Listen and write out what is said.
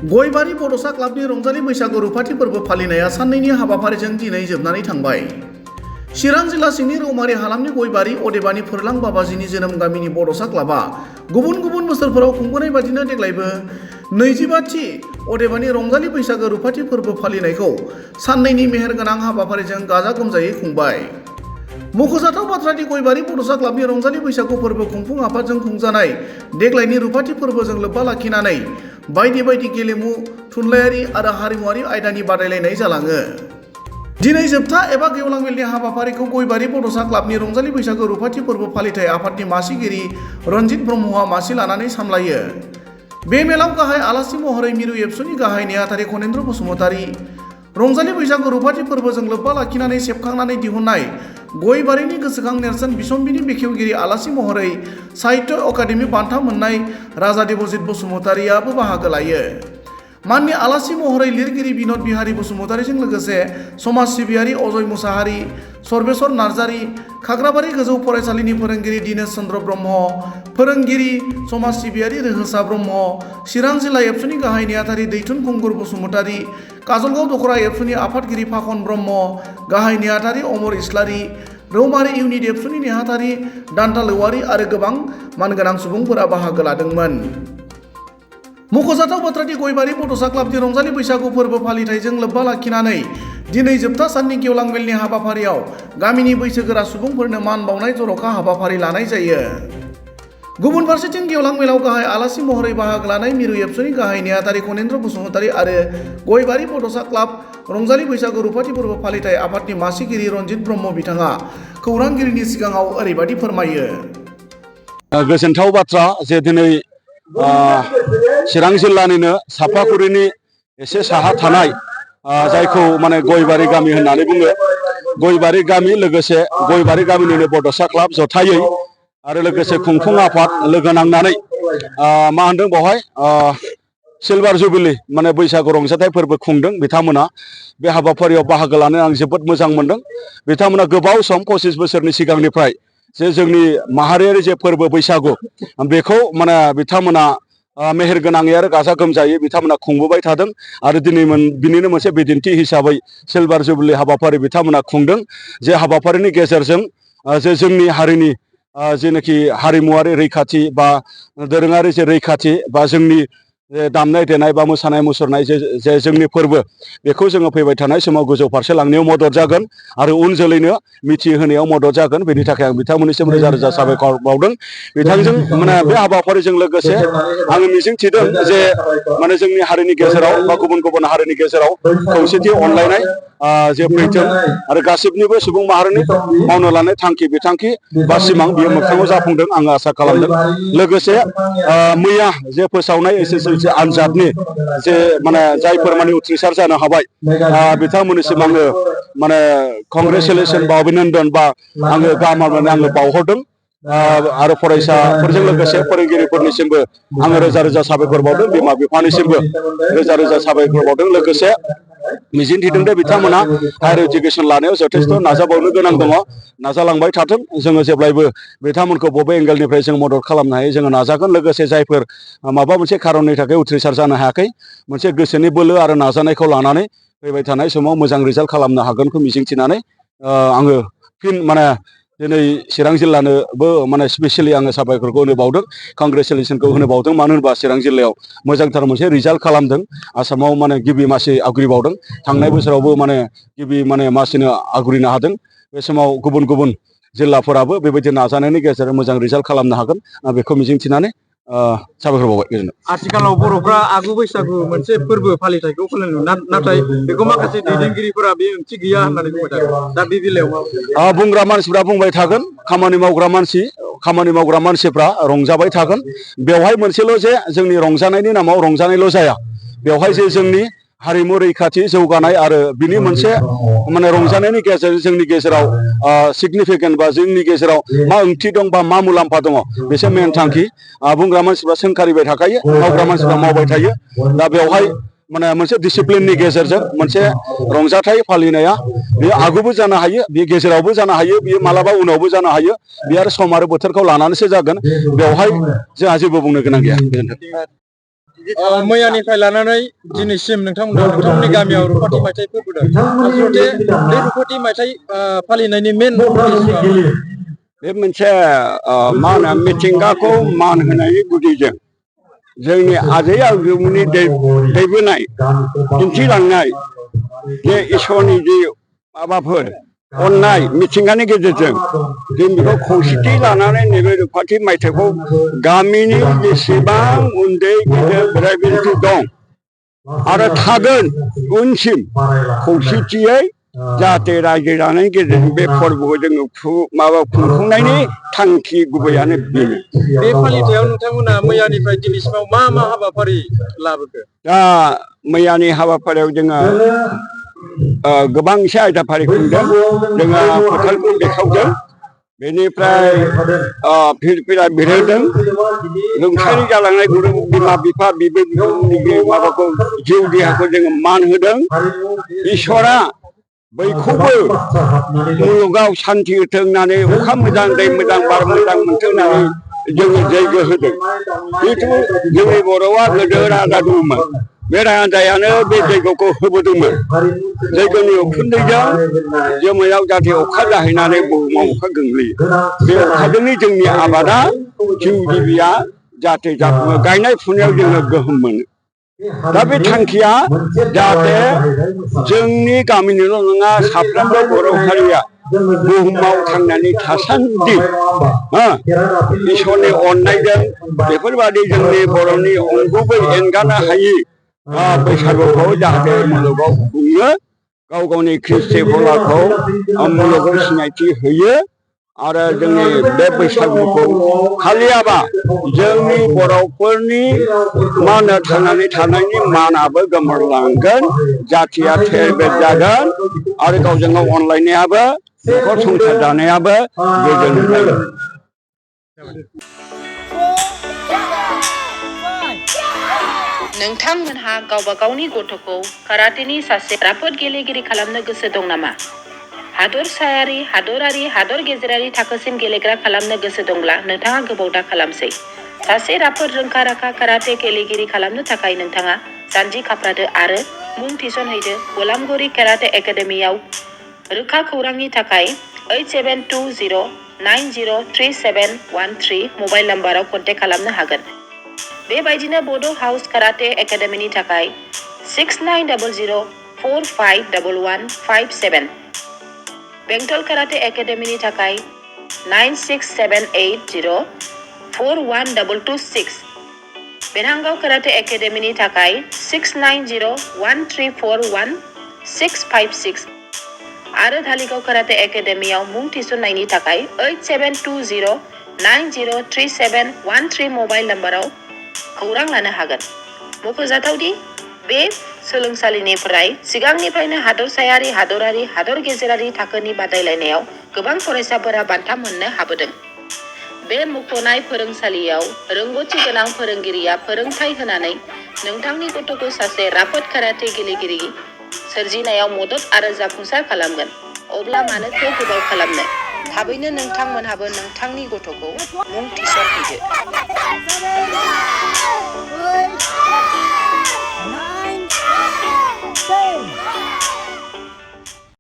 गयबारि बड'सा क्लाबनि रंजालि बैसागु रुफाथि फोरबो फालिनाया साननैनि हाबाफारिजों दिनै जोबनानै थांबाय। चिरां जिल्ला सिंनि रौमारि हालामनि गयबारि अदेबानि फोरलां बाबाजिनि जोनोम गामिनि बड'सा क्लाबा गुबुन गुबुन बोसोरफोराव खुंबोनाय बादिनो देग्लायबो 25थि अदेबानि रंजालि बैसागु रुफाथि फोरबो फालिनायखौ साननैनि मेहेरगोनां हाबाफारिजों गाजा गोमजायै खुंबाय। मख'जाथाव बाथ्रादि गयबारि बड'सा क्लाबनि रंजालि बैसागु फोरबो खुंफुं आफादजों खुंजानाय देग्लायनि रुफाथि फोरबोजों लोब्बा लाखिनानै बायदि बायदि गेलेमु, थुनलाइयारि आरो हारिमुआरि आयदानि बादायलायनाय जालाङो। दिनै जोबथा एबा गेवलां मेलनि हाबाफारिखौ गयबारि बड'सा क्लाबनि रंजालि बैसागु रुफाथि फोरबो फालिथाय आफादनि मासिगिरि रनजित ब्रह्मआ मासि लानानै सामलायो। बे मेलाव गाहाय आलासि महरै मिरु एबसुनि गाहाय नेहाथारि खनेन्द्र बसुमतारी, रंजालि बैसागु रुफाथि फोरबोजों लोब्बा लाखिनानै सेबखांनानै दिहुननाय गयबारिनि गोसोखां नेरसोन बिसम्बिनि बेखेवगिरि आलासि महरै साहित्य अकादेमि बान्था मोननाय राजा देबजित बसुमतारीआबो बाहागो लायो। माननि आलासि महरै लिरगिरि बिनद बिहारी बसुमतारीजों लोगोसे समाज सिबियारि अजय मुसाहारि, सर्बेश्वर नार्जारी, खाग्राबारि गोजौ फरायसालिनि फोरोंगिरि दिनेश चन्द्र ब्रह्म, फोरोंगिरि समाज सिबियारि रोहोसा ब्रह्म, चिरां जिल्ला एबसुनि गाहाय नेहाथारि दैथुन खुंगुर बसुमतारी, काजलगाव दखरा एबसुनि आफादगिरि फाखन ब्रह्म, गाहाय नेहाथारि अमर इस्लारि, रौमारि इउनिट एबसुनि नेहाथारि दान्ताल औवारी आरो गोबां मानगोनां सुबुंफोरा बाहागो लादोंमोन। मख'जाथाव बाथ्रादि गयबारि बड'सा क्लाबनि रंजालि बैसागु फोरबो फालिथायजों लोब्बा लाखिनानै दिनै जोबथा साननि गेवलां मेलनि हाबाफारियाव गामिनि बैसोगोरा सुबुंफोरनो मान बावनाय जर'खा हाबाफारि लानाय जायो। गुबुन फारसेथिं गेवलां मेलाव गाहाय आलासि महरै बाहागो लानाय मिरु एबसुनि गाहाय नेहाथारि खनेन्द्र बसुमतारी आरो गयबारि बड'सा क्लाब रंजालि बैसागु रुफाथि फोरबो फालिथाय आफादनि मासिगिरि रनजित ब्रह्म बिथाङा खौरांगिरिनि सिगाङाव ओरैबादि फोरमायो। गोजोनथाव बाथ्रा जे दिनै चिरां जिल्लानिनो सापागुरिनि एसे साहा थानाय जायखौ माने गयबारि गामि होननानै बुङो, गयबारि गामि लोगोसे गयबारि गामिनिनो बड'सा क्लाब जथायै आरो लोगोसे खुंफुं आफाद लोगो नांनानै मा होनदों बेवहाय सिलभार जुबिलि माने बैसागु रंजाथाइ फोरबो खुंदों। बिथांमोना बे हाबाफारियाव बाहागो लानो आं जोबोद मोजां मोनदों। बिथांमोना गोबाव सम 25 बोसोरनि सिगांनिफ्राय जे जोंनि माहारियारि जे फोरबो बैसागु बेखौ माने बिथांमोना मेहेरगोनाङै आरो गाजा गोमजायै बिथांमोना खुंबोबाय थादों आरो दिनै बिनिनो मोनसे बिदिन्थि हिसाबै सिलभार जुबिलि हाबाफारि बिथांमोना खुंदों। जे हाबाफारिनि गेजेरजों जे जोंनि हारिनि जेनाखि हारिमुवारि रैखाथि बा दोरोङारि जे रैखाथि बा जोंनि दामनाय देनाय बा मोसानाय मुसुरनाय जे जोंनि फोरबो बेखौ जोङो फैबाय थानाय समाव गोजौ फारसे लांनायाव मदद जागोन आरो उन जोलैनो मिथिहोनायाव मदद जागोन। बेनि थाखाय आं बिथांमोननिसिम रोजा रोजा साबायखर बावदों। बिथांजों माने बे हाबाफारिजों लोगोसे आङो मिजिं थिदों जे माने जोंनि हारिनि गेजेराव बा गुबुन गुबुन हारिनि गेजेराव खौसेथि अनलायनाय जे फैथों आरो गासिबनिबो सुबुं माहारिनि मावनो लानाय थांखि बिथांखि बा सिमां बियो मोगथाङाव जाफुंदों आङो आसा खालामदों। लोगोसे मैया जे फोसावनाय एसएसएलसि आनजादनि जे माने जायफोर माने उथ्रिसार जानो हाबाय बिथांमोननिसिम आङो माने कंग्रेचुलेसन बा अभिनन्दन बा आङो गाहाम हामलायनाय आङो बावहरदों। आरो फरायसाफोरजों लोगोसे फोरोंगिरिफोरनिसिमबो आङो रोजा रोजा साबायखर बावदों। बिमा बिफानिसिमबो रोजा रोजा साबायखर बावदों। लोगोसे मिजिं थिदों दे बिथांमोना हायार इडुकेसन लानायाव जथेस्थ' नाजाबावनो गोनां दङ, नाजालांबाय थाथों। जोङो जेब्लायबो बिथांमोनखौ बबे एंगेलनिफ्राय जों मदद खालामनो हायो जोङो नाजागोन। लोगोसे जायफोर माबा मोनसे खारननि थाखाय उथ्रिसार जानो हायाखै मोनसे गोसोनि बोलो आरो नाजानायखौ लानानै फैबाय थानाय समाव मोजां रिजाल्ट खालामनो हागोनखौ मिजिंथिनानै आङो फिन माने दिनै चिरां जिल्लानोबो माने स्पेसियेलि आङो साबायखरखौ होनो बावदों, कंग्रेचुलेसनखौ होनो बावदों। मानो होनोबा चिरां जिल्लायाव मोजांथार मोनसे रिजाल्ट खालामदों। आसामाव माने गिबि मासि आवग्रिबावदों। थांनाय बोसोरावबो माने गिबि माने मासिनो आवग्रिनो हादों। बे समाव गुबुन गुबुन जिल्लाफोराबो बेबायदि नाजानायनि गेजेरजों मोजां रिजाल्ट खालामनो हागोन आं बेखौ मिजिंथिनानै साबायखर बावबाय। गोजोनथों। आथिखालाव बर'फ्रा आगु बैसागु मोनसे फोरबो फालिथायखौ फालिनो नाथाय बेखौ माखासे दैदेनगिरिफोरा बे ओंथि गैया होननानै बुंबाय थादों। दा बे बेलायाव बुंग्रा मानसिफ्रा बुंबाय थागोन, खामानि मावग्रा मानसिफ्रा रंजाबाय थागोन। बेवहाय मोनसेल' जे जोंनि रंजानायनि नामाव रंजानायल' जाया, बेवहाय जे जोंनि हारिमु रैखाथि जौगानाय आरो बिनि मोनसे माने रंजानायनि गेजेरजों जोंनि गेजेराव सिगनिफिकेन्ट बा जोंनि गेजेराव मा ओंथि दं बा मा मुलाम्फा दङ बेसो मेन थांखि। बुंग्रा मानसिफ्रा सोंखारिबाय थाखायो, मावग्रा मानसिफ्रा मावबाय थायो। दा बेवहाय माने मोनसे डिसिप्लिननि गेजेरजों मोनसे रंजाथाइ फालिनाया बेयो आगुबो जानो हायो, बेयो गेजेरावबो जानो हायो, बेयो मालाबा उनावबो जानो हायो। बे आरो सम आरो बोथोरखौ लानानैसो जागोन। बेवहाय जोंहा जेबो बुंनो गोनां गैया। गोजोनथों। मैयानिफ्राय लानानै दिनैसिम नोंथांमोननि गामियाव रुफाथि मायथाइ फोरबोदों आसलथे बे रुफाथि मायथाइ फालिनायनि मेन बे मोनसे मा होनो मिथिंगाखौ मान होनायनि गुदिजों जोंनि आजै आजौमोननि दैबोनाय दिन्थिलांनाय जे इसोरनि जे माबाफोर अननाय मिथिंगानि गेजेरजों जों बेखौ खौसेथि लानानै नैबे रुफाथि मायथाइखौ गामिनि जेसेबां उन्दै गेदेर बोराय बेन्थ दं आरो थागोन उनसिम खौसेथियै जाहाथे रायजो जानायनि गेजेरजों बे फोरबोखौ जोङो खुंफुंनायनि थांखि गुबैयानो बेनो। बे फालिथायाव नोंथांमोना मैयानिफ्राय दिनैसिमाव मा मा हाबाफारि लाबोखो? दा मैयानि हाबाफारियाव जोङो गोबां एसे आयदाफारि खुंदों। जोङो फोथारखौ देखावदों, बेनिफ्राय फिरफिला बिरहोदों, रुंसारि जालांनाय बिमा बिफा बिबै बिबौनि माबाखौ जिउ देहाखौ जोङो मान होदों। इसोरा बयखौबो मुलुगाव सान्थि होथों होननानै अखा मोजां दै मोजां बार मोजां मोनथों होननानै जोङो जैग होदों। जिहेथु जोंनि बर'आ गोदो राजा दंमोन, बे राजायानो बे जैगखौ होबोदोंमोन। जैगनि उखुन्दैजों जोमैयाव जाहाथे अखा जाहैनानै बुहुमाव अखा गोग्लैयो, बे अखाजोंनो जोंनि आबादा जिउ जिबिया जाहाथे जाफुङो, गायनाय फुनायाव जोङो गोहोम मोनो। दा बे थांखिया जाहाथे जोंनि गामिनिल' नङा साफ्रोमबो बर' हारिया बुहुमाव थांनानै थासान्दि इसोरनि अननायजों बेफोरबादि जोंनि बर'नि अंगुबै एंगारनो हायि बैसागुखौ जाहाथे मुलुगाव खुङो, गाव गावनि कृष्टि फलाखौ मुलुगाव सिनायथि होयो। आरो जोंनि बे बैसागुखौ फालियाबा जोंनि बर'फोरनि मा होनो थांनानै थानायनि मानाबो गोमोरलांगोन, जाथिया थेर बेर जागोन आरो गावजों गाव अनलायनायाबो न'खर संसार जानायाबो गोजोन जागोन। नोंथांमोनहा गावबा गावनि गथ'खौ काराटेनि सासे राफोद गेलेगिरि खालामनो गोसो दं नामा? हादरसायारि, हादरारि, हादर गेजेरारि थाखोसिम गेलेग्रा खालामनो गोसो दंब्ला नोंथाङा गोबाव दा खालामसै। सासे राफोद रोंखा राखा काराटे गेलेगिरि खालामनो थाखाय नोंथाङा जानजि खाफ्रादो आरो मुं थिसनहैदो गलामगुरि काराटे एकाडेमियाव। रोखा खौरांनि थाखाय 8720903713 मबाइल नाम्बाराव कन्टेक्ट खालामनो हागोन। बेबायदिनो बड' हाउस काराटे एकाडेमिनि थाखाय 6900451157, बेंटल काराटे एकाडेमिनि थाखाय 9678041226, बेरहांगाव काराटे एकाडेमिनि थाखाय 6901341656 आरो धालिगाव काराटे एकाडेमियाव मुं थिसननायनि थाखाय 8720903713 मबाइल नाम्बाराव खौरां लानो हागोन। मख'जाथावदि बे सोलोंसालिनिफ्राय सिगांनिफ्रायनो हादरसायारि, हादरारि, हादर गेजेरारि थाखोनि बादायलायनायाव गोबां फरायसाफोरा बान्था मोननो हाबोदों। बे मुंख'नाय फोरोंसालियाव रोंग'थि गोनां फोरोंगिरिया फोरोंथाय होनानै नोंथांनि गथ'खौ सासे राफोद काराटे गेलेगिरि सोरजिनायाव मदद आरो जाफुंसार खालामगोन। अब्ला मानोथो गोबाव खालामनो? थाबैनो नोंथांमोनहाबो नोंथांनि गथ'खौ मुं थिसनहैदो।